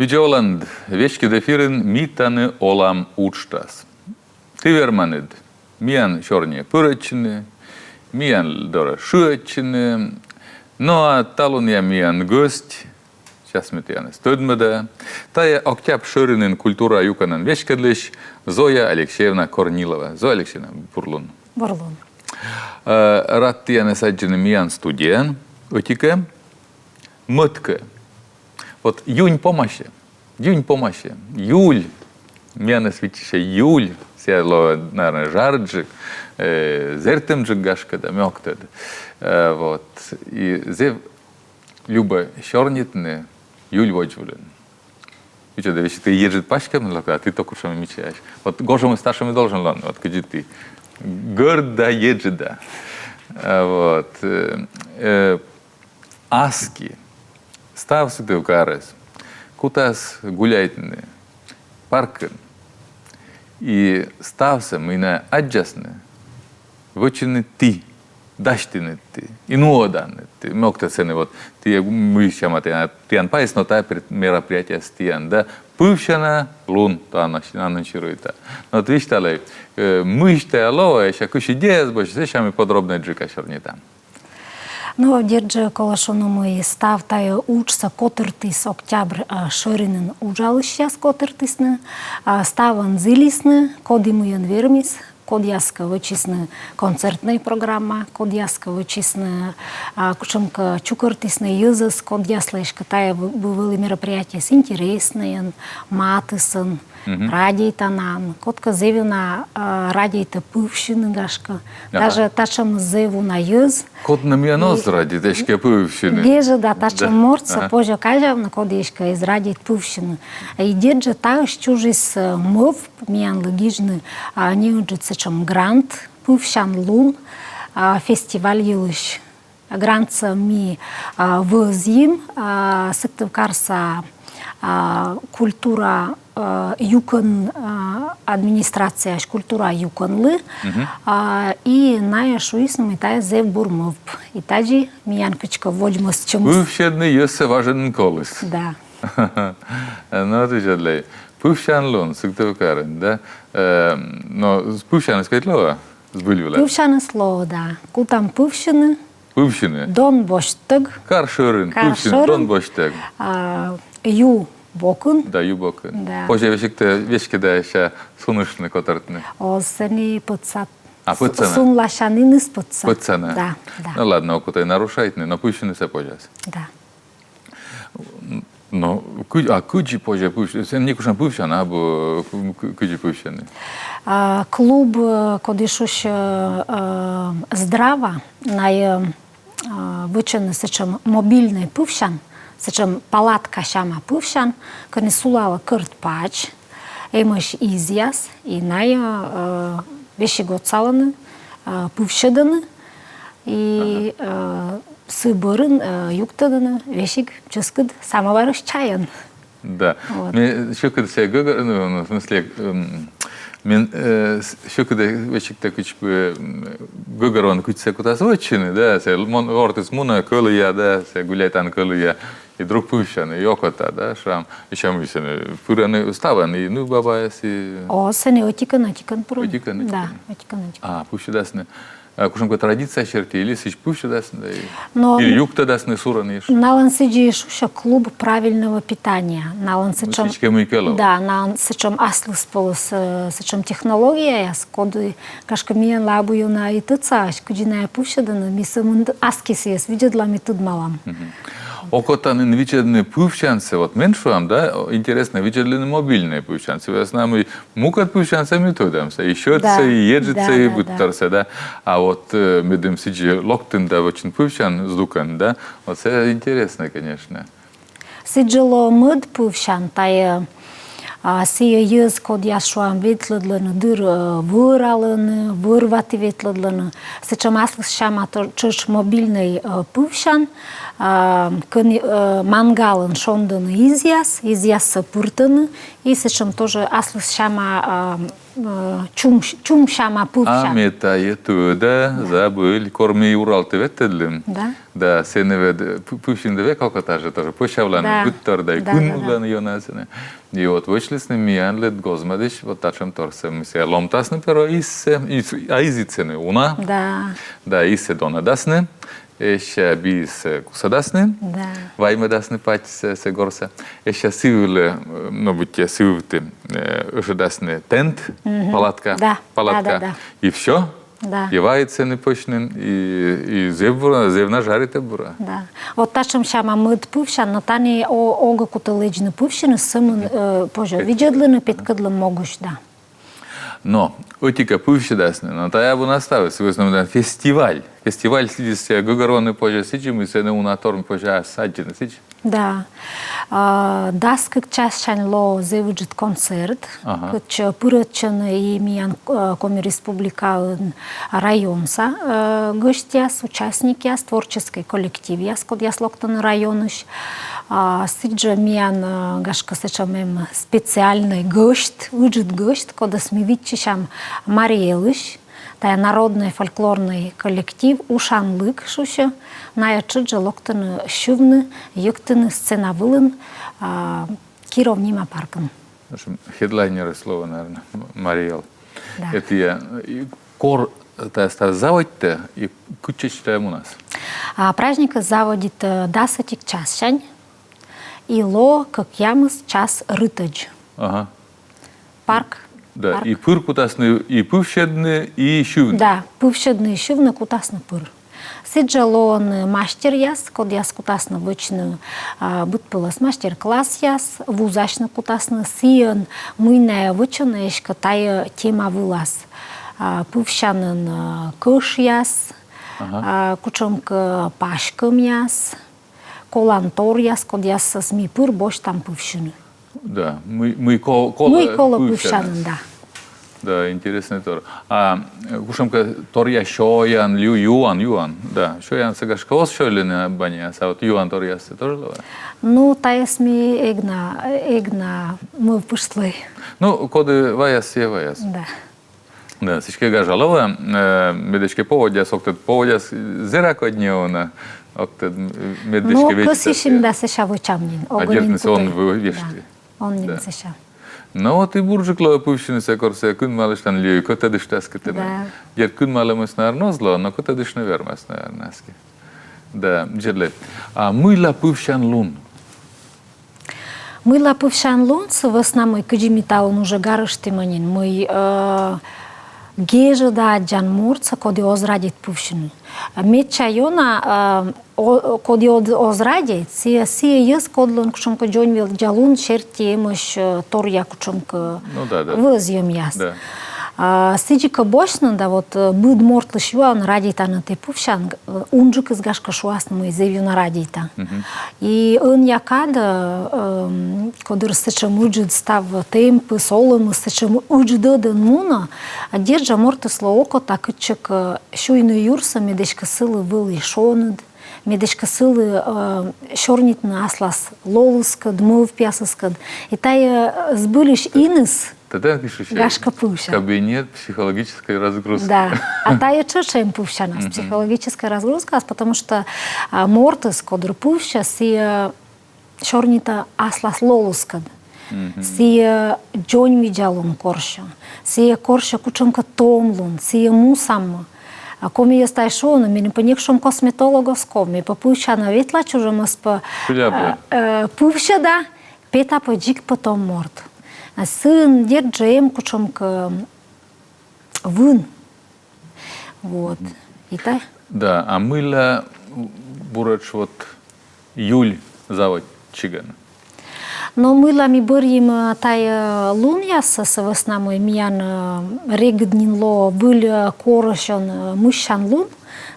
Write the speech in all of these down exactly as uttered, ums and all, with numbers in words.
Видза оланныд! Веськыд эфирын «Ми тані олам» уджтас. Ті верманныд миян сёрниӧ пырӧдчыны, миян дорӧ шыӧдчыны. Но а талунъя миян гӧсьт, сейчас ми тіянӧс тӧдмӧда. Тайӧ «Октябрь» шӧринын культура юкӧнӧн веськӧдлысь Зоя Алексеевна Корнилова. Зоя Алексеевна, бур лун. Бур лун. Э, рад тіянӧс аддзыны миян студияын. Ӧтикӧ, мӧдкӧ. Вот июнь помасьӧ. Июнь помасьӧ. Июль. Миянӧс виччысьӧ июль. Сійӧ лоӧ, наверно, жарджык, э, зэртӧмджык, гашкӧ, да, мӧдтор. Э, вот. И зэв любӧ сёрнитны июль водзвылын. Видзӧдӧ, весиг ті еджыд паськӧмын локтан, а ті то кутшӧм мичаӧсь. Вот гожӧмыс татшӧм и должен лоны, вот кыдзи ті. Гӧрд да еджыд да. Э, вот. Э, э, аски став Сыктывкарыс кутас гуляйтны паркын. И ставсӧ, мый найӧ аддзасны, вӧчинныд ті, дасьтінныд ті и нуӧданныд ті. Мӧдтор сэні вот ті, мый сяма тіян, тіян пайыс, но тайӧ пред-, мероприятиеыс тіян, да, пывсяна лун, то анонс-, анонсируйта. Но вот висьталӧй, э, мыйысь тайӧ лоӧ, сэсся кысь идеяыс босьтчис, сэсся ми подробнӧйджыка сёрнитам. Но дерт жӧ, колӧ шуны, мый став тайӧ уджсӧ котыртіс «Октябрь», а, шӧринын уджалысьяс котыртісны, а, ставӧн зілисны, коді мыйӧн вермис, кодъяскӧ вӧчисны концертнӧй программа, кодъяскӧ вӧчисны, а, кутшӧмкӧ чукӧртісны йӧзӧс, кодъяслы эськӧ тайӧ вӧ-, вӧ-, вӧлі мероприятиеыс интереснӧйӧн, матысӧн, радейтанаӧн, кодкӧ зэв уна, а, радейтӧ пывсьыны, гашкӧ. Ага. Даже татшӧм зэв уна йӧз. Код нӧ миян оз радейт эськӧ пывсьыны. Гежӧда, татшӧм мортсӧ позьӧ казявны, коді эськӧ эз радейт пывсьыны. И дерт жӧ, таысь чужис, э, мӧвп миянлы гижны, а, неыджыд сэтшӧм грант, «Пывсян лун», а, фестиваль йылысь. Грантсӧ ми, а, вӧзйим, а, Сыктывкарса, а, культура, а, юкӧн, а, администрацияысь культура юкӧнлы. А, и найӧ шуисны, мый тайӧ зэв бур мӧвп. И тадзи миян кыдзкӧ водзмӧстчӧмыс. Пывсьӧдны йӧзсӧ важӧн коліс. Да. Но, видзӧдлӧй. Пывсян лун Сыктывкарын, да? Э, но пывсяныс кӧть лоӧ збыль вылас? Пывсяныс лоӧ, да. Кутам пывсьыны. Пывсьыны. Дон босьттӧг. Кар шӧрын. Кар шӧрын. Пывсьыны дон босьттӧг. А, ю бокын. Да, ю бокын. Да. Позьӧ весиг ті, веськыда сэсся сунышны, котӧртны? Оз, сэні пӧдса. А, пӧдсана. Сунласяніныс пӧдса. Пӧдсана. Да, да. Ну ладно, ог кутӧй нарушайтны, но пывсьынысӧ позяс. Да. Но кы-, а кыдзи позьӧ пывсьыны? Сэн некутшӧм пывсян абу, кы-, кы-, кыдзи пывсьыны? А, клуб, э, коді шусьӧ, э, «Здрава», найӧ, э, а, вӧчӧны сэтшӧм мобильнӧй пывсян, сэтшӧм палатка сяма пывсян, кӧні сулалӧ кӧрт пач, эмӧсь изъяс, и найӧ, э, весиг отсалӧны, э, пывсьӧдӧны, и, э, сы бӧрын, э, юктӧдӧны весиг чӧскыд самӧварысь чайӧн. Да. Вот. Ме сьӧкыд сійӧ гӧгӧр-, ну, ну, в смысле, эм, мен, э, с-, сьӧкыд весиг ті кыдз бы, м, гӧгӧрвоан, кыдз сійӧ кутас вӧчны, да, сійӧ мон-, ортыс мунӧ кӧлуя, да, сійӧ гуляйтан кӧлуя, и друг пывсян, и окота, да, шуам, и сэсся мый сэні, пырӧны ставӧн, и нывбабаяс, и... О, сэні ӧтикӧн, ӧтикӧн пырӧны. Ӧтикӧн, ӧтикӧн. Да, ӧтикӧн, ӧтикӧн. А, пывсьӧдасны. А кутшӧмкӧ традиция серти или сідз пывсьӧдасны да и... Но или юктӧдасны, сурӧны и ш-... Налӧн сідзи и шусьӧ клуб правильного питания. Налӧн сэтшӧм... Сідзкӧ, мыйкӧ лоӧ. Да, налӧн сэтшӧм аслыспӧлӧс, э, сэтшӧм технологияяс, коді, гашкӧ, миянлы абу ёна и тӧдса, кыдзи найӧ пывсьӧдӧны, ми сӧмын аски сійӧс видзӧдлам и тӧдмалам. Мгм. Окота нин видзӧдны пывсянсӧ, вот мен, шуам, да, о, интереснӧ видзӧдлыны мобильнӧй пывсянсӧ. Вӧсна мый мукӧд пывсянсӧ ми тӧдам, сійӧ и сьӧдсӧ, да, и еджыдсӧ, да, и, да, быдторсӧ, да. А вот, э, медым сідзи локтін да вӧчин пывсян здукӧн, да, вот сійӧ интереснӧ, конечно. Сідз жӧ лоӧ мӧд пывсян, тайӧ, а, сійӧ йӧз, кодъяс, шуам, ветлӧдлӧны дыр, э, вӧралӧны, вӧр ваті ветлӧдлӧны. Сэтшӧм аслыссяма то-, тшӧтш мобильнӧй, э, пывсян, а, кӧн-, э, мангалын шондӧны изъяс, изъяссӧ пыртӧны, И сэтшӧм тоже аслыссяма, а, э, чум, чумсяма, пывсяма. А ме тайӧ тӧда, забыль, кор ми Уралті ветлӧдлім. Да. Да, сэні ведь пы-, пывсьыны век окота жӧ тоже пӧсявлӧны, да, быдтор да, и, да, да, кынмывлӧны ёна сэні. И вот вӧчлісны миянлы Гозмӧдысь вот татшӧм торсӧ, мися, ломтасны перво изсӧ, из-, а изыд сэні уна. Да. Да, изсӧ донӧдасны. Эшшӧ бисӧ кусӧдасны, да, ваймӧдасны пачсӧ, сійӧ горсӧ. Эшшӧ сы вылӧ, э, но быттьӧ сы вывті, э, ӧшӧдасны тент, мгм, палатка, да, палатка. Да, да, да. И всё. Да. И вайӧ сэні пӧсь нин, и, и зэв бура, зэв на жаритӧ бура. Да. Вот татшӧмсяма мӧд пывсян, но тані о-, огӧ кутӧй лэдзны пывсьыны, сӧмын, э, позьӧ видзӧдлыны, петкӧдлӧм могысь, да. Но ӧти-кӧ, пывсьӧдасны, но тайӧ абу на ставыс, сы вӧсна мый тайӧ фестиваль. Фестиваль сідзсӧ гӧгӧрвоны позьӧ сідзи, мый сэні уна тор позьӧ аддзыны сідзи. Да. А, дас кык чассянь лоӧ зэв ыджыд концерт, ага, кытчӧ пырӧдчӧны и миян, э, Коми Республикаын районса, э, гӧсьтъяс, участникъяс, творческӧй коллективъяс, кодъяс локтӧны районысь. А, сідзжӧ миян, э, гашкӧ, сэтшӧм эм специальнӧй гӧсьт, ыджыд гӧсьт, кодӧс ми виччысям Марий Элысь. Тайӧ народнӧй фольклорнӧй коллектив «Ушанлык» шусьӧ. Найӧ тшӧтш жӧ локтӧны сьывны, йӧктыны сцена вылын, а, Киров нима паркын. В общем, хедлайнерыс лоӧ, наверно, М-, Марий Эл. Да. Эта, и кор тайӧ ставыс заводитчӧ, и кытчӧдз тайӧ мунас? А, праздникыс заводитчӧ, э, дас ӧтик чассянь, и лоӧ кӧкъямыс час рытӧдз. Ага. Парк. Да, парк. И пыр кутасны и пывсьӧдны, и сьывны. Да, пывсьӧдны и сьывны кутасны пыр. Сідзжӧ лоӧны мастеръяс, кодъяс кутасны вӧчны, а, быдпӧлӧс мастер-классъяс, вузасьны кутасны сійӧн, мый найӧ вӧчӧны эськӧ тайӧ тема вылас. А, пывсянын, а, кӧшъяс, ага, а, кутшӧмкӧ паськӧмъяс, коланторъяс, кодъясӧс ми пыр босьтам пывсьыны. Да, мый, мый ко-, колӧ, мый колӧ пывсянын, пывсянын, да. Да, интереснӧй тор. А, э, кутшӧмкӧ торъя сёян, ю-, юан, юан, да. Сёянсӧ, гашкӧ, оз сёйлыны баняас, а вот юан торъяссӧ тоже лоӧ? Ну, тайӧс ми эг на, эг на мӧвпыштлӧй. Ну, коді ваяс, сійӧ ваяс. Да. Да, сідзкӧ, гажа, лоӧ, э, мед эськӧ поводдяыс, ог тӧд, поводдяыс зэра кодь неуна, ог тӧд, м, мед эськӧ. Ну, кӧсйысим да, сэсся вӧчам нин. А дерт нин, сы он вӧ-, вешті. Да. Он нин сэсся. Но вот и бурджык лоӧ пывсьыны, сэсся кор сійӧ кынмалысьлӧн льӧй, кӧтӧдыштас кӧ тэнӧ. Да. Дерт, кынмалӧмыс, наверно, оз ло, но кӧтӧдыштны вермас, наверно, аски. Да, дзирдыштӧй. А мыйла пывсян лун? Мыйла пывсян лун? Сы вӧсна мый, кыдзи ми талун уже гарыштім нин, мый, э, гежӧда аддзан мортсӧ, коді оз радейт пывсьыны. Медся ёна, э, о-, коді о-, оз радейт, сійӧ, сійӧ йӧз, кодлӧн кутшӧмкӧ дзоньвидзалун серти эмӧсь, э, торъя кутшӧмкӧ, ну да, да, вӧзйӧмъяс. Да. А сідзкӧ босьтны да, вот, э, быд мортлысь юан: радейтан-ӧ тэ пывсян? Э, унджыкыс, гашкӧ, шуасны, мый зэв ёна радейта. Мгм. И ӧнія кадӧ, эм, кодыр сэтшӧм ыджыд став темпыс, олӧмыс сэтшӧм ыджыд ӧдӧн мунӧ, а дерт жӧ, мортыслы окота кытчӧкӧ, э, сюйны юрсӧ, мед эськӧ сылы вӧлі шоныд, мед эськӧ сылы, э, сёрнитны аслас лолыскӧд, мӧвпъясыскӧд. И тайӧ, э, збыльысь иныс. Тӧдан, кыдз шусьӧ? Гашкӧ, пывсян. Кабинет психологической разгрузки. Да. А тайӧ тшӧтш эм пывсянас, мгм, психологическӧй разгрузкаыс, потому что, а, мортыс, кодыр пывсьӧ, сійӧ сёрнитӧ аслас лолыскӧд. Мгм. Сійӧ дзоньвидзалун корсьӧ. Сійӧ корсьӧ кутшӧмкӧ томлун, сійӧ мусаммӧ. А коми йӧз тай шуӧны: меным пӧ некутшӧм косметолог оз ков, ме пӧ пывсяна ветла чужӧмӧс пӧ, э, э, пывсьӧда, пета пӧ дзик пӧ том морт. А сын, дерт жӧ, эм кутшӧмкӧ вын. Вот. И та. Да, а мыйла буретш вот июль заводитчигӧн? Но мыйла ми бӧрйим, э, тайӧ, э, лунъяссӧ, сы вӧсна мый миян, э, регыд нин лоӧ выль, э, корӧсьӧн, э, мыссян лун,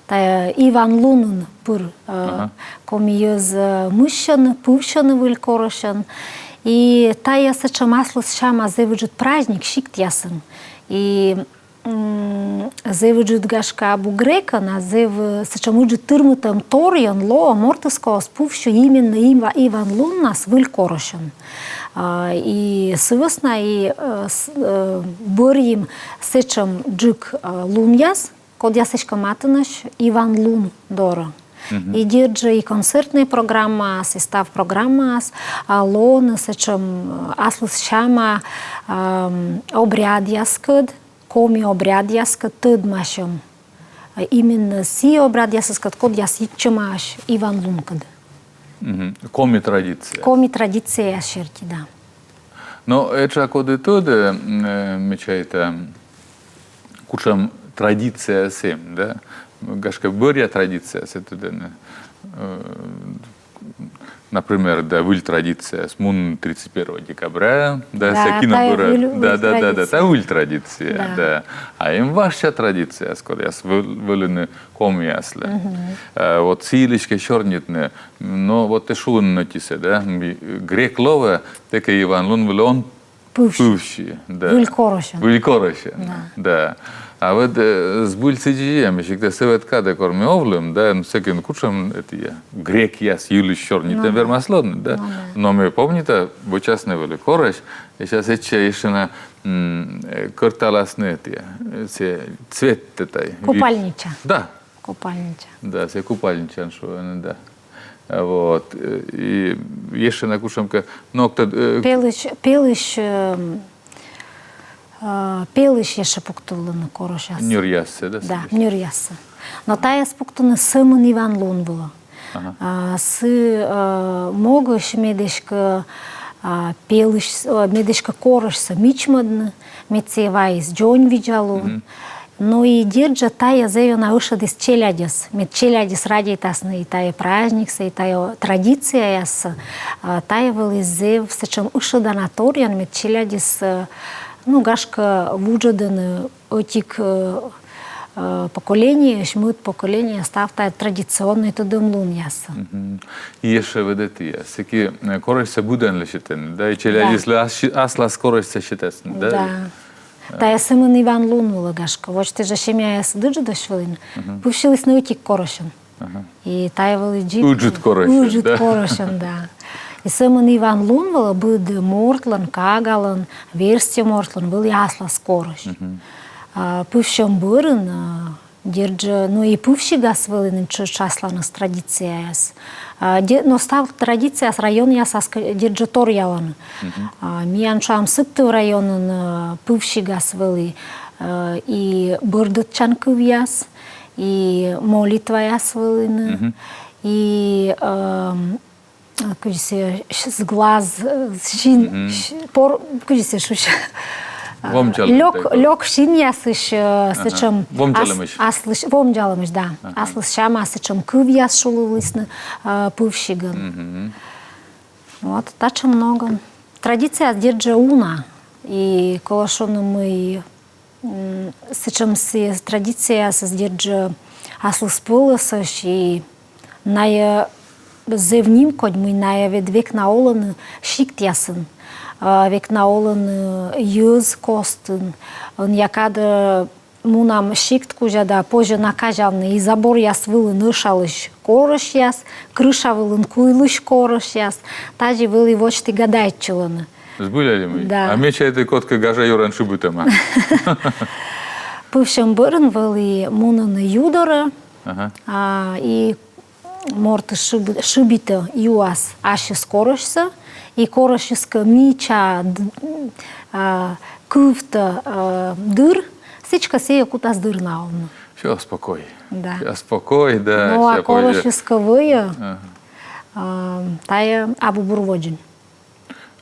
тайӧ, э, Иван лунын пыр, э, ага, коми йӧз, э, мыссьӧны, пывсьӧны выль корӧсьӧн. И тайӧ сэтшӧм аслыссяма зэв ыджыд праздник сиктъясын. И, м, зэв ыджыд, гашкӧ, абу грекӧн, а зэв, э, сэтшӧм ыджыд тырмытӧмторйӧн лоӧ, мортыс кӧ оз пывсьы именно Ива-, Иван луннас выль корӧсьӧн. А, и сы вӧсна и, э, с-, э, бӧрйим сэтшӧмджык, э, лунъяс, кодъяс эськӧ матынӧсь Иван лун дорӧ. И дерт жӧ и концертнӧй программаыс, и став программаыс, а, лоӧны сэтшӧм, э, аслыссяма, ам, обрядъяскӧд, коми обрядъяскӧд тӧдмасьӧм. Э, именно сійӧ обрядъясыскӧд, кодъяс йитчӧмаӧсь Иван лункӧд. Мгм. Коми традиция. Коми традицияяс серти, да. Но этша коді тӧдӧ, м, э, ме чайта, кутшӧм традицияяс эм, да? Гашкӧ, бӧръя традицияяс тӧдӧны. Э, например, да, выль традицияяс, мунны тридцать первого декабря, да, да, сэки на тайӧ бӧрад. Выль, да, выль да, да, да, традиция. Тайӧ выль традиция, да. Да. А эм важся традицияяс, кодъяс вӧл-, вӧліны комияслы. Мгм. Э, вот сы йылысь кӧ сёрнитны, но вот тэ шуин ӧтисӧ, да, ми-, грек лоӧ, тэкӧ Иван лун вылӧ он пывсьы. Пывсьы, да. Выль корӧсьӧн. Выль корӧсьӧн, да. Да. А вот, э, збыль сідзи эм, сиктӧ сӧвет кадӧ кор ми овлім, да, но сэки кутшӧм, эті, грекъяс йылысь сёрнитны, ну да, вермас лоны, да. Ну да. Но ме помнита, вӧчасны вӧлі корӧсь, и сэсся ещӧ на, м, э, кӧрталасны эті, э, сійӧ цветтӧ тай. Купальнича. Да. Купальнича. Да, сійӧ купальничаӧн шуӧны, да. Вот. Э, и ещӧ на кутшӧмкӧ, но кто, э, пелысь, пелысь, э, э, пелысь ещӧ пуктывлӧны корӧсяс. Ньӧръяссӧ, да? Да, ньӧръяссӧ. Но тайӧс пуктӧны сӧмын Иван лун вылӧ. Ага. А, сы, э, могысь мед эськӧ, а, пелысь, э, мед эськӧ корӧсьсӧ мичмӧдны, мед сійӧ вайис дзоньвидза лун. Мгм. Но и дерт жӧ тайӧ зэв ёна ышӧдіс челядьӧс, мед челядьыс радейтасны и тайӧ праздниксӧ, и тайӧ традицияяссӧ, а, тайӧ вӧлі зэв сэтшӧм ышӧдана торйӧн, мед челядьыс, э, ну, гашкӧ, вуджӧдӧны ӧтик, э, э, поколениеысь мӧд поколениеӧ став тайӧ традиционнӧй тӧдӧмлунъяссӧ. Мгм. И ещӧ ведь эті, сэки, э, корӧсьсӧ быдӧнлы сетӧны, да, и челядьыслы ас-, аслас корӧсьсӧ сетасны, да? Да. Тайӧ сӧмын Иван лун вылӧ, гашкӧ. Водзті жӧ семьяяс ыджыдӧсь вӧліны. Мгм. Пывсьылісны ӧтик корӧсьӧн. Ага. И тайӧ вӧлі дзик ыджыд корӧсьӧн, ыджыд да? Корӧсьӧн, да. И сӧмын Иван лун вылӧ быд мортлӧн, кагалӧн, верстьӧ мортлӧн вӧлі аслас корӧсь. Мгм. А, пывсьӧм бӧрын, а, дерт жӧ, ну и пывсигас вӧліны тшӧтш асланыс традицияяс. А, де-, но став традицияяс районъясас кӧ-, дерт жӧ, торъялӧны. Мгм. А, миян, шуам, Сыктыв районын, а, пывсигас вӧлі, а, и бӧрдӧдчан кывъяс, и молитваяс вӧліны, мгм, и, ам, кыдзи сійӧ, с-, сглаз, э, син, мгм, с-, пор, кыдзи сійӧ шусьӧ. Вомдзалӧм. Лёк, тайӧ лёк синъясысь, э, ага, сэтшӧм. Вомдзалӧмысь. Ас-, аслысь, вомдзалӧмысь, да. Ага. Аслыссяма сэтшӧм кывъяс шулывлісны, э, пывсигӧн. Мгм. Вот, татшӧм ногӧн. Традицияыс, дерт жӧ, уна. И колӧ шуны, мый М, сэтшӧмсӧ традицияясыс, дерт жӧ, аслыспӧлӧсӧсь, и найӧ зэв нимкодь, мый найӧ ведь век на олӧны сиктъясын, а, век на олӧны йӧз костын, ӧнія кадӧ мунам сикт кузя да позьӧ на казявны и заборъяс вылын ӧшалысь корӧсьяс, крыша вылын куйлысь корӧсьяс, тадзи вӧлі водзті гадайтчылӧны. Збыль али мый? Да. А ме чайті, кодкӧ гажа юрӧн шыбитӧма. Пывсьӧм бӧрын вӧлі мунӧны ю дорӧ, ага, а, и мортыс шыби-, шыбитӧ юас ассьыс корӧсьсӧ, и корӧсьыс кӧ мича д-, а, кывтӧ, а, дыр, сідзкӧ сійӧ кутас дыр на овны. Всё, спокой. Да. Всё, спокой, да. Ну, а всё, корӧсьыс кӧ вӧйӧ, ага, а, тайӧ абу бур водзын.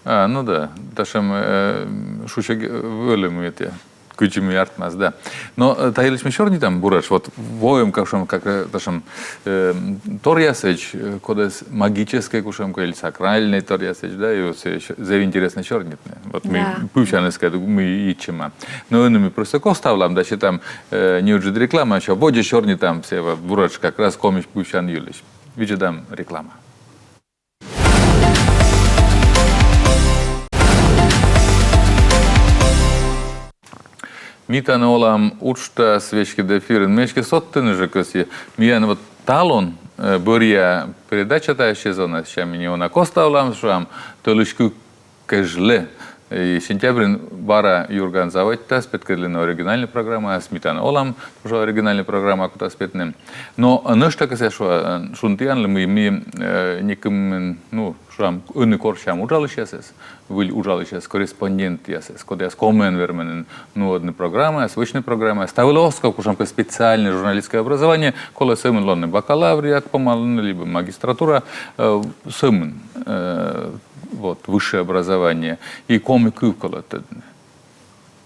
А, ну да, татшӧм, э, шусьӧ г-, вӧлі, мый эті, кыдзи мый артмас, да. Но, э, та йылысь ми сёрнитам буретш, вот воим кутшӧмкӧ, как, э, татшӧм, э, торъясӧдз, э, кодӧс магическӧй кутшӧмкӧ или сакральнӧй торъясӧдз, да, и вот сійӧ зэв интереснӧ сёрнитны. Вот ми, да, пывсяныс кӧ, ми йитчӧма. Но ӧні ми просто коставлам да сетам, э, неыджыд реклама, ещё водзӧ сёрнитам сэсся буретш как раз комиӧсь пывсян йылысь. Видзӧдам реклама. Ми тані олам «Уджтас» веськыд эфирын. Ме эськӧ содтыны жӧ кӧсйи. Миян вот талун, э, бӧръя передача тайӧ сезонас, сэсся ми неуна коставлам, шуам, тӧлысь кык кежлӧ. И сентябрын бара «Юрган» заводитас петкӧдлыны оригинальнӧй программаяс, ми тані олам, тоже оригинальнӧй программа кутас петны. Но нӧшта кӧсъя шуны, шуны тіянлы, мый ми, э, некымын, ну, шуам, ӧні корсям уджалысьясӧс, выль уджалысьяс, корреспондентъясӧс, кодъяс комиӧн вермӧны нуӧдны программаяс, вӧчны программаяс. Та вылӧ оз ков кутшӧмкӧ специальнӧй журналистскӧй образование, колӧ сӧмын лоны бакалавриат помалӧмӧн либӧ магистратура, э, сӧмын, э, вот, высшее образование. И коми кыв колӧ тӧдны.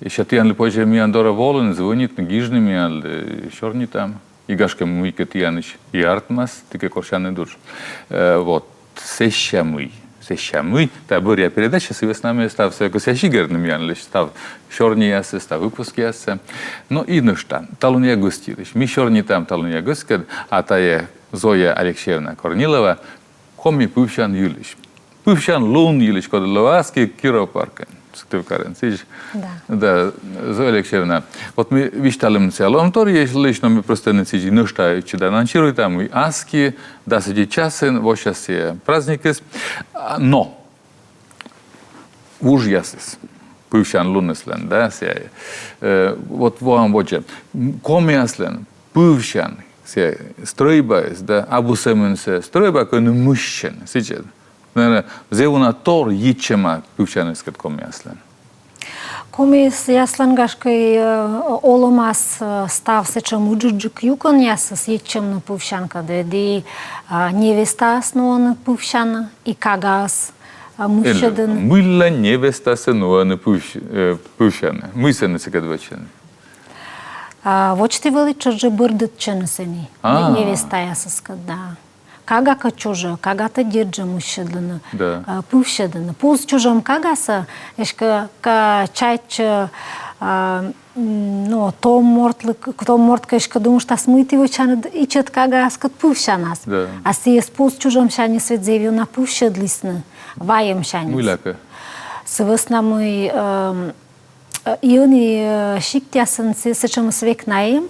И сэсся тіянлы позьӧ миян дорӧ волыны, звонитны, гижны миянлы, сёрнитам. И гашкӧ мыйкӧ тіянысь и артмас, ті кӧ корсянныд удж. Э, вот. Сэсся мый. Сэсся мый. Та бӧръя передача, сы вӧсна мый ставсӧ кӧсъя сигӧрны миянлысь, став сёрнияссӧ, став выпускъяссӧ. Но и нӧшта. Талунъя гӧсьт йылысь. Ми сёрнитам талунъя гӧсьткӧд, а тайӧ Зоя Алексеевна Корнилова, коми пывсян йылысь. Пывсян лун йылысь, коді лоӧ аски Киров паркын, Сыктывкарын. Сідз. Да. Да, Зоя Алексеевна. Вот ми висьталім сійӧ лоӧмтор йылысь, но ми просто ӧні сідз нӧшта ӧтчыд анонсируйтам, мый аски дас ӧти часын восяс сійӧ праздникыс. А, но вужъясыс пывсян луныслӧн, да, сійӧ. Э, вот воам водзӧ. Комияслӧн пывсян сійӧ стрӧйбаыс, да, абу сӧмын сійӧ стрӧйба, кӧні мыссьӧны, сідз. Наверно, зэв уна тор йитчӧма пывсяныскӧд комияслӧн. Комияслӧн, гашкӧ, э, олӧмас, э, став сэтшӧм ыджыдджык юкӧнъясыс йитчӧмны пывсянкӧд, ведь, а, невестаӧс нуӧны пывсяны, и кагаӧс, а, мыссьӧдӧны. Мыйла невестаӧс нуӧны пывсь-, э, пывсяны? Мый сэні сыкӧд вӧчӧны? А, водзті вӧлі тшӧтш жӧ бӧрдӧдчӧны сэні. А. Невестаясыскӧд, да. Кага кӧ чужӧ, кагатӧ дерт жӧ мыссьӧдӧны, да, э, пывсьӧдӧны. Пуз чужӧм кагасӧ, эськӧ, ка-, чайтчӧ, а, м, но, том мортлы, к-, том морт кӧ эськӧ думыштас, мый ті вӧчанныд ичӧт кагаыскӧд пывсянас. Да. А сійӧс пуз чужӧмсяньыс ведь зэв ёна пывсьӧдлісны, вайӧмсяньыс. Мыйлакӧ? Сы вӧсна мый, эм, Э, и ӧні, э, сиктъясын сэ-, сэтшӧмыс век на эм,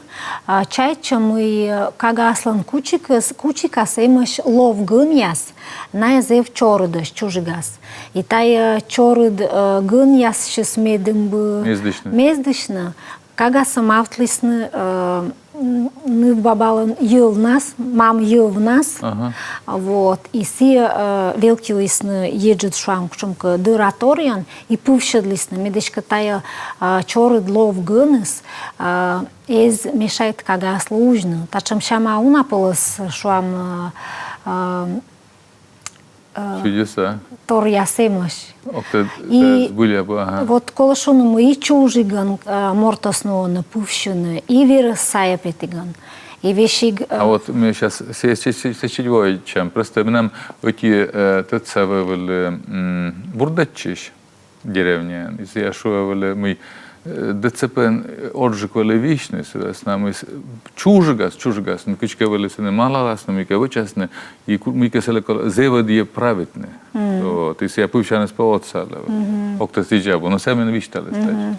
а, чайтчӧ, мый, э, кагаяслӧн кучикыс, кучикас эмӧсь лов гӧнъяс, найӧ зэв чорыдӧсь чужигас. И тайӧ, э, чорыд, э, гӧнъяссьыс медым бы мездысьны. Мездысьны, кагасӧ мавтлісны, э, м, нывбабалӧн йӧвнас, мам йӧвнас. Ага. Вот. И сійӧ, э, велкылісны еджыд, шуам, кутшӧмкӧ дӧра торйӧн, и пывсьӧдлісны, мед эськӧ тайӧ, э, чорыд лов гӧныс, э, эз мешайт кагаяслы узьны. Татшӧм сяма уна пӧлӧс, шуам, э, э, э, чудеса. Торъяс эмӧсь. Ог тӧд, и тайӧ збыль абу, ага. Вот колӧ шуны, мый и чужигӧн, э, мортӧс нуӧны пывсьыны, и верӧс сайӧ петігӧн. И весиг, э, а вот ми сейчас сэ-, сэ-, сэ-, сэтчӧдз воӧдчам. Просто менам ӧти, э, тӧдса вӧвлі, м, бурдӧдчысь деревняын. И сійӧ шуӧ вӧлі, мый, э, ДЦП-ын, э, орджык вӧлі висьны, сы вӧсна мый с-, чужигас, чужигас, но кыдзкӧ вӧлі сэні малаласны, мыйкӧ вӧчасны, и ку-, мыйкӧ сылы колӧ зэв ӧдйӧ правитны. Вот, и сійӧ пывсяныс пӧ отсалӧ. Ог тӧд, сідз абу, но сійӧ мен висьталіс тадз.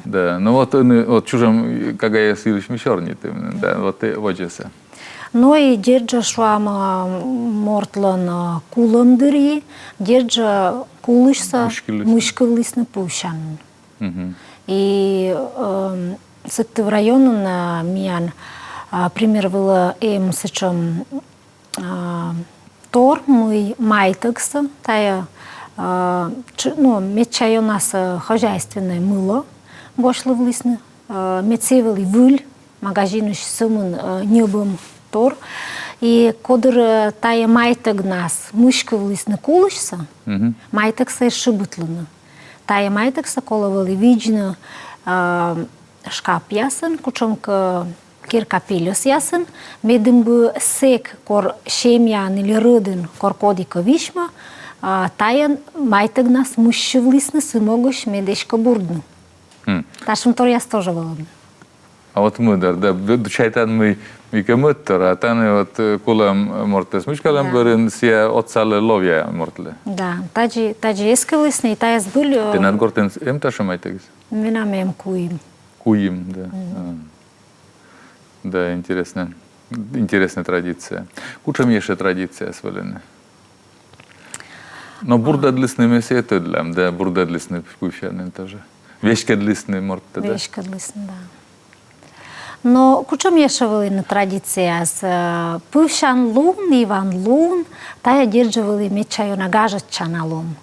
Да, но вот, э, вот чужӧм кагаяс йылысь ми сёрнитім, да, вот, э, водзӧсӧ. Но и дерт жӧ, шуам, мортлӧн, э, кулӧм дырйи, дерт жӧ, кулысьсӧ мыськывлісны, мыськывлісны пывсянын. И, эм, Сыктыв районын, э, миян, э, пример вылӧ эм сэтшӧм, э, тор, мый майтӧгсӧ, тайӧ, э, ч-, ну, медся ёнасӧ, э, хозяйственнӧй мыло босьтлывлісны, э, мед сійӧ вӧлі выль, магазинысь сӧмын, э, ньӧбӧм тор. И кодыр, э, тайӧ майтӧгнас мыськывлісны кулысьсӧ, майтӧгсӧ эз шыбитлыны. Тайӧ майтӧгсӧ колӧ вӧлі видзны, э, шкапъясын, кутшӧмкӧ керка пельӧсъясын, медым бы сэк, кор семьяын или рӧдын, кор кодкӧ висьмӧ, э, тайӧ майтӧгнас мыссьывлісны сы могысь, мед эськӧ бурдны. Татшӧм торъяс тоже вӧлӧны. А вот мӧдар, да, д-, д-, чайтан, мый, мыйкӧ мӧдтор, а тані вот, э, кулӧм мортӧс мыськалӧм бӧрын сійӧ отсалӧ ловъя мортлы. Да, тадзи, тадзи эскылісны, и тайӧ збыль, э, тэнад гортын эм татшӧм майтӧгыс? Менам эм куим. Куим, да. А. Да, интереснӧ. Интереснӧй традиция. Кутшӧм ещӧ традицияяс вӧліны? Но бурдӧдлісны, ме сійӧ тӧдлам, да, бурдӧдлісны пывсянын тоже. Веськӧдлісны мортӧ, да? Веськӧдлісны, да. Но кутшӧм ещӧ вӧліны традицияяс? Э, пывсян лун, Иван лун, тайӧ дерт жӧ вӧлі медся ёна гажӧдчана лун.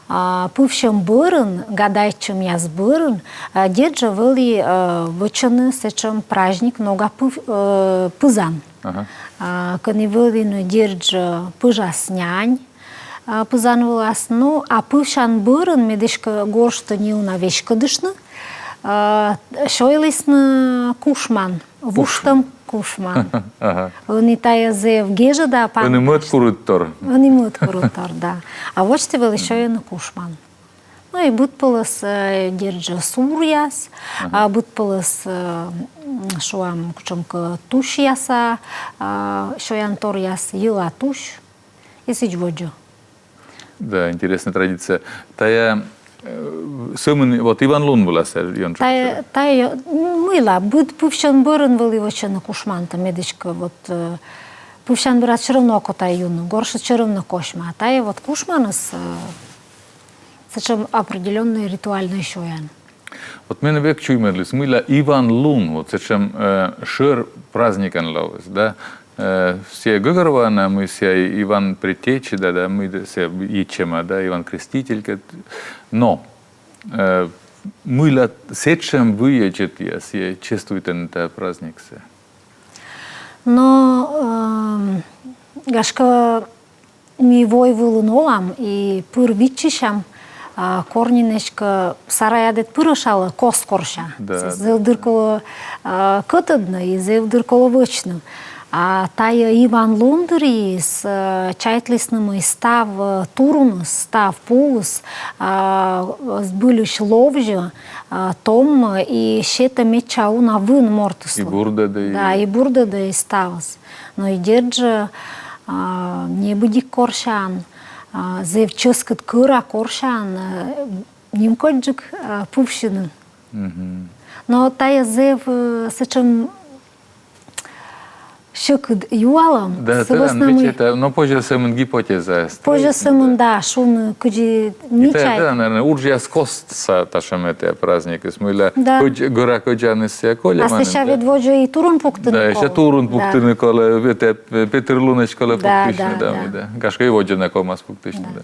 А пывсьӧм бӧрын, гадайтчӧмъяс бӧрын, э, дерт жӧ вӧлі, э, вӧчӧны сэтшӧм праздник нога пыв-, э, пызан. Ага. А, кӧні вӧліны дерт жӧ пыжас нянь, а, пызан вылас. Ну, а пывсян бӧрын, мед эськӧ горштӧ неуна веськӧдыштны, а, сёйлісны кушман, вуштӧм кушман. Ага. Ӧні тайӧ зэв гежӧда пан-. Ӧні мӧд курыдтор. Ӧні мӧд курыдтор, да. А водзті вӧлі сёйӧны кушман. Ну и быдпӧлӧс, э, дерт жӧ, суръяс, а, быдпӧлӧс, э, м, шуам, кутшӧмкӧ тусьяса, а, сёянторъяс, йӧла тусь. И сідз водзӧ. Да, интересная традиция. Тайӧ, э, сӧмын вот Иван лун вылас, э, ёнджыка. Тайӧ, тайӧ, м, мыйла, быд пывсьӧм бӧрын вӧлі вӧчӧны кушмантӧ, мед эськӧ вот, э, пывсян бӧрад всё равно окота юны, горшыд всё равно косьмӧ. А тайӧ вот кушманыс, э, сэтшӧм определённӧй ритуальнӧй сёян. Вот менӧ век чуймӧдліс, мыйла Иван лун, вот сэтшӧм, э, шӧр праздникӧн лоис, да? Э, сійӧ гӧгӧрвоана, мый сійӧ Иван Предтеча, да, да, мый да сійӧ йитчӧма, да, Иван Креститель кӧть. Но, э, мыйла сэтшӧм выйӧдз ӧтія сійӧ чествуйтӧны тайӧ праздниксӧ? Но, эм, гашкӧ, ми войвылын олам и пыр виччысям, а, кор нин эськӧ сарайад ӧд пырӧшалӧ кос корся. Да, да. Зэв дыр колӧ, а, кӧтӧдны и зэв дыр колӧ вӧчны. А тайӧ Иван лун дырйиыс, а, чайтлісны, мый став, а, туруныс, став пуыс, а, збыльысь ловзьӧ, а, томмӧ и сетӧ медся уна вын мортыслы. И бурдӧдӧ, и... Да, и бурдӧдӧ, и ставыс. Но и дерт жӧ, а, небыдик корсян, а, зэв чӧскыд кӧра корсян, а, нимкодьджык, а, пывсьыны. Мгм. Но тайӧ зэв, э, сэтшӧм сьӧкыд юалӧм. Да, сы вӧсна мый... Тӧдан, ведь это, но позьӧ сӧмын гипотеза строитны, позьӧ сӧмын, да, шуны, кыдзи... И тайӧ, да, наверное, уджъяс костса татшӧм этійӧ праздникыс, мыйла, да, кӧдз-, гӧра кӧдзаныс сійӧ колӧ. А сэсся ведь водзӧ и турун пуктыны колӧ. Да, сэсся турун пуктыны колӧ, этійӧ, э, Петыр лунӧдз колӧ пуктысьны, да, да, да. Гашкӧ и водзӧ на ковмас пуктысьны, да.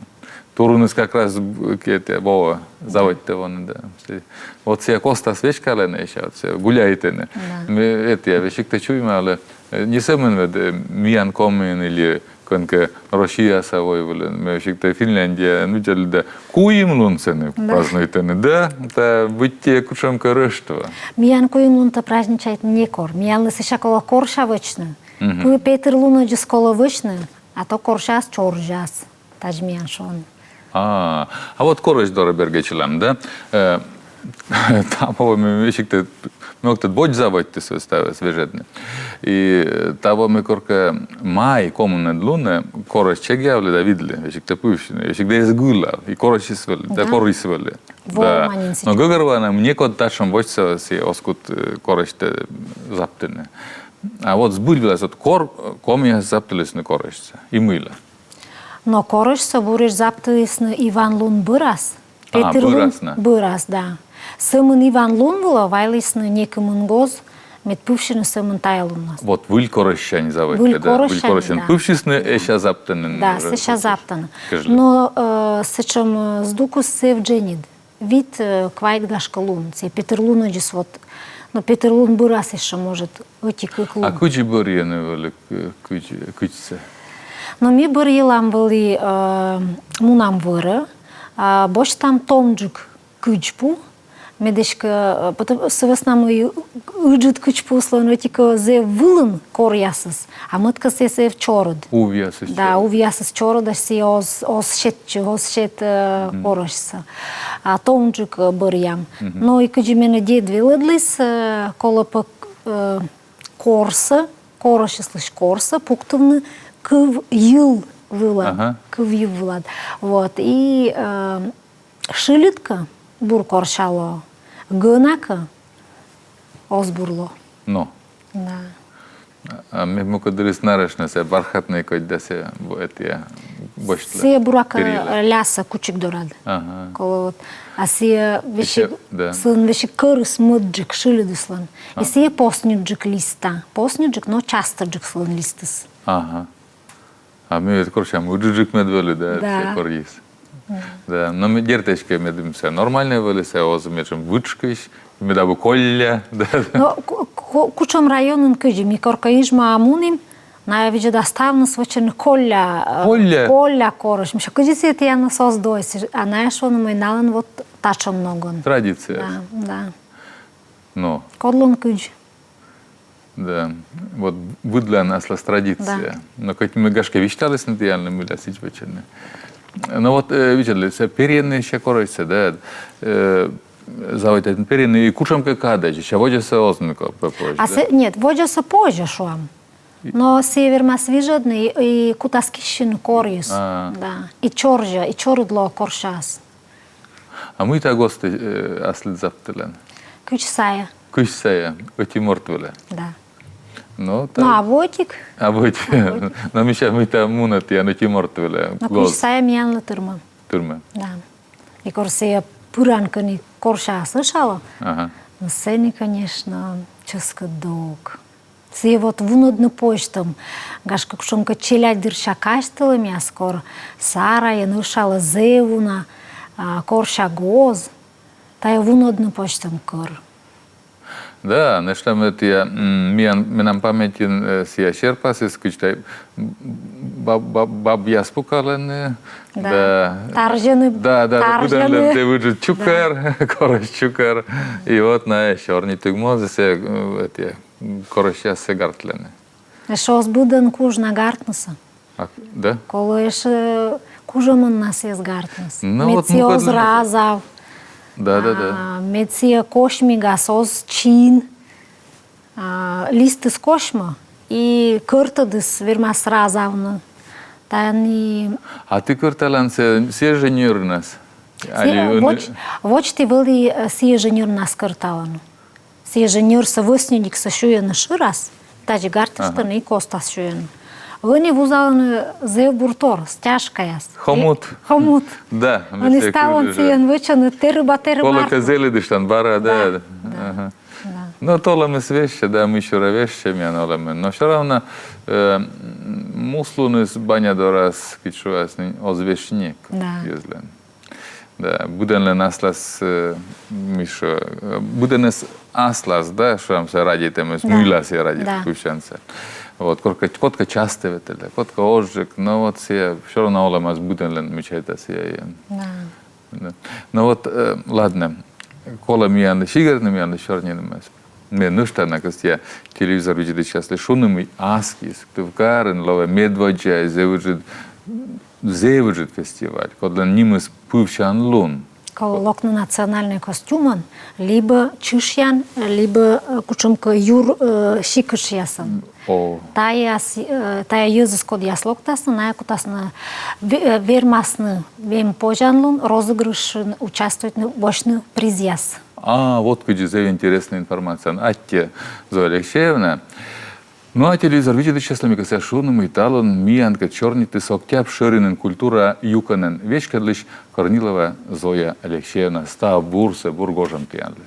Туруныс как раз, э, этійӧ, во, заводитӧ воны, да. Вот сійӧ костас веськалӧны, сэсся вот сійӧ гуляйтӧны. Да. Ме, этійӧ, весиг тай чуймалі, э, не сӧмын ведь, э, миян Комиын или кӧнкӧ Россияса войвылын, ме весиг тай Финляндияын видзӧдлі да, куим лун сэні празднуйтӧны, да, да, быттьӧ кутшӧмкӧ Рӧштво. Миян куим лунтӧ праздничайтны некор. Миянлы сэсся колӧ корся вӧчны. Мгм. Петыр лунӧдзыс колӧ вӧчны, а то корсяс чорзяс. Тадз миян шуӧны. А, а вот корӧсь дорӧ бергӧдчылам, да? Э, таво ме весиг тай, ме ог тӧд, водз заводиті ставсӧ вежӧдны. И, э, таво ме коркӧ май комынӧд лунӧ корӧсь чегъявлі да видлі, весиг тай пывсьыны, весиг тай эз гылав, и корӧсь вӧлі, да, да, корӧсь вӧлі. Да. Но гӧгӧрвоана, некод татшӧм водзсӧ сійӧ оз кут, э, корӧсьтӧ заптыны. А вот збыль вылас, вот кор, э, комияс заптылісны корӧсьсӧ, и мыйла? Но корӧсьсӧ буретш заптылісны Иван лун бӧрас. А, Петыр лун бӧрас на. Бӧрас, да. Сӧмын Иван лун вылӧ вайлісны некымын гоз, мед пывсьыны сӧмын тайӧ луннас. Вот выль корӧсьсянь заводитӧ, да. Выль корӧсьсянь, да. Пывсисны, сэсся заптӧны. Да, сэсся заптӧны. Кыдзи? Но, э, сэтшӧм, э, здукыс зэв дженьыд. Вит, э, квайт, гашкӧ, лун. Сійӧ Петыр лунӧдзыс вот. Но Петыр лун бӧрас ещӧ, может, ӧти-кык лун. А кыдзи бӧрйӧны вӧлі, э, кыдз-, кыдзсӧ? Но ми бӧрйылам вӧлі, э, мунам вӧрӧ, а, босьтам томджык кыдз пу, мед эськӧ, э, пото-, сы вӧсна мый ыджыд кыдз пуыслӧн ӧти-кӧ зэв вылын коръясыс, а мӧд-кӧ, сійӧ зэв чорыд. Увъясыс чорыд. Да, увъясыс чорыд, а сійӧ оз, оз сетчы, оз сет, э, корӧсьсӧ. А томджык, э, бӧръям. Мгм. Но и кыдзи менӧ дед велӧдліс, э, колӧ пӧ, э, корсӧ, корӧсьыслысь корсӧ пуктывны кыв йыл вылад. Ага. Кыв йыл вылад. Вот. И, э, шыльыд кӧ, бур корся лоӧ, гӧна кӧ, оз бур ло. Но. Да. А мед мукӧд дырйиыс нарошнӧ сійӧ бархатнӧй кодь да сійӧ бу-, этійӧ босьтлӧ. Сійӧ, буракӧ, перьясӧ лясӧ кучик дорад. Ага. Колӧ вот. А сійӧ весиг, да, сылӧн весиг кӧрыс мӧдджык шыльыдыслӧн. И сійӧ посниджык листа. Посниджык, но частӧджык сылӧн листыс. Ага. А ми ведь корсям ыджыдджык мед вӧлі, да, да, сійӧ корйыс. Да, но ме дерт эськӧ, медым сійӧ нормальнӧй вӧлі, сійӧ оз мечӧн вычкысь, мед абу колля, да. Но ку-, ку-, кутшӧм районын кыдзи, ми коркӧ Ижмаӧ мунім, найӧ видзӧда, ставныс вӧчӧны колля, э, колля, колля корӧсь. Мися, кыдзи сійӧ тіянлы оз дойсьы, а найӧ шуӧны, мый налӧн вот татшӧм ногӧн. Традиция. Да, да. Но. Кодлӧн кыдз. Да. Вот быдлаын аслас традиция. Да. Но кӧть ми, гашкӧ, висьталісны тіянлы, мыйла сідз вӧчӧны. Но вот, э, видзӧдлы, сійӧ перйӧны сійӧ корӧсьсӧ, да, э, заводитӧ перйыны и кутшӧмкӧ кадӧдз, сійӧ водзӧсӧ оз нин кӧ пӧ-, позь, а да? Сійӧ, нет, водзӧсӧ позьӧ, шуам. Но сійӧ вермас вижӧдны и, и кутас киссьыны корйыс. А. Да. И чорыд, и чорыд лоӧ корсяыс. А мыйта гостӧ, э, аслыд заптылӧн? Кыдз сайӧ. Кыдз сайӧ, ӧти морт вылӧ. Да. Но, та... Но абу ӧтик. Абу ӧтик. Абу ӧтик. Но мися, мыйта мунӧ тіян ӧти морт вылӧ. Но гос-, кыдз сайӧ миянлы тырмӧ. Тырмӧ. Да. И кор сійӧ пыран кӧ нин корсяӧс ӧшалӧ. Ага. Но сэні, конечно, чӧскыд дук. Сійӧ вот вунӧдны позьтӧм, гашкӧ, кутшӧмкӧ челядьдырся казьтылӧмъяс, кор сарайын ӧшалӧ зэв уна, а, корся гоз, тайӧ вунӧдны позьтӧм кӧр. Да, нӧшта ме тія, м, миян, менам паметьын, э, сійӧ серпасыс, кыдз тай баб-, баб-, бабъяс пукалӧны, да. Да. Тарзьӧны, да, да, да, тарзьӧны. Быдӧнлӧн зэв ыджыд чукӧр, да, корӧсь чукӧр. И вот на сёрнитігмозыс, э, эти, корӧсьяссӧ гартлӧны. Эшшӧ оз быдӧн куж на гартнысӧ. А, да? Колӧ эшшӧ кужӧмӧн на сійӧс гартныс. Ну, мед вот сійӧ оз разав. Да, да, да. А, мед сійӧ косьмигас оз чин. А, листыс косьмӧ, и кӧртӧдыс вермас разавны. Тані. А ті кӧрталан сійӧ, сійӧ жӧ ньӧрнас? Али... Водз-, водзті вӧлі, э, сійӧ жӧ ньӧрнас кӧрталӧны. Сійӧ жӧ ньӧрсӧ вӧсньыдиксӧ сюйӧны шырас, тадзи гартыштӧны и костас сюйӧны. Ӧні вузалӧны зэв бур тор, стяжкаяс. Хомут. Хомут. Да. Ӧні ставӧн сійӧн вӧчӧны тэрыба-тэрыба. Колӧкӧ зэлыдыштан бара, да. Да. Ага. Да. Но то олӧмыс вежсьӧ, да, мыйсюрӧ вежсьӧ миян олӧмын. Но всё равно, э, муслуныс баня дорас, кыдз шуасны, оз вежсьы некод йӧзлӧн. Да, быдӧнлӧн аслас, э, мися, э, быдӧнӧс аслас, да, шуам, сійӧ радейтӧмыс, да, мыйла сійӧ радейтӧ, да, пывсянсӧ. Вот, кодкӧ, кодкӧ частӧ ветлӧ, кодкӧ озджык, но вот сійӧ всё равно олӧмас быдӧнлӧн, ме чайта, сійӧ. Да. Да. Но вот, э, ладно, колӧ миянлы сигӧрны, миянлы сёрнинымӧс. Ме нӧшта на кӧсъя телевизор видзӧдысьяслы шуны, мый аски Сыктывкарын лоӧ медводдза зэв ыджыд, зэв ыджыд фестиваль, кодлӧн нимыс «Пывсян лун». Колӧ локны национальнӧй костюмӧн, либӧ чышъян, либӧ, э, кутшӧмкӧ юр, э, сикӧтшъясӧн. О. Тайӧ ас-, э, тайӧ йӧзыс, кодъяс локтасны, найӧ кутасны ве-, э, вермасны эм позянлун розыгрышын участвуйтны, босьтны призъяс. А, вот кыдзи, зэв интереснӧй информация. Аттьӧ, Зоя Алексеевна. Ну а телевизор видзӧдысьяслы ме кӧсъя шуны, мый талун миянкӧд сёрнитіс Октябрь шӧринын культура юкӧнӧн веськӧдлысь Корнилова Зоя Алексеевна. Став бурсӧ, бур гожӧм тіянлы.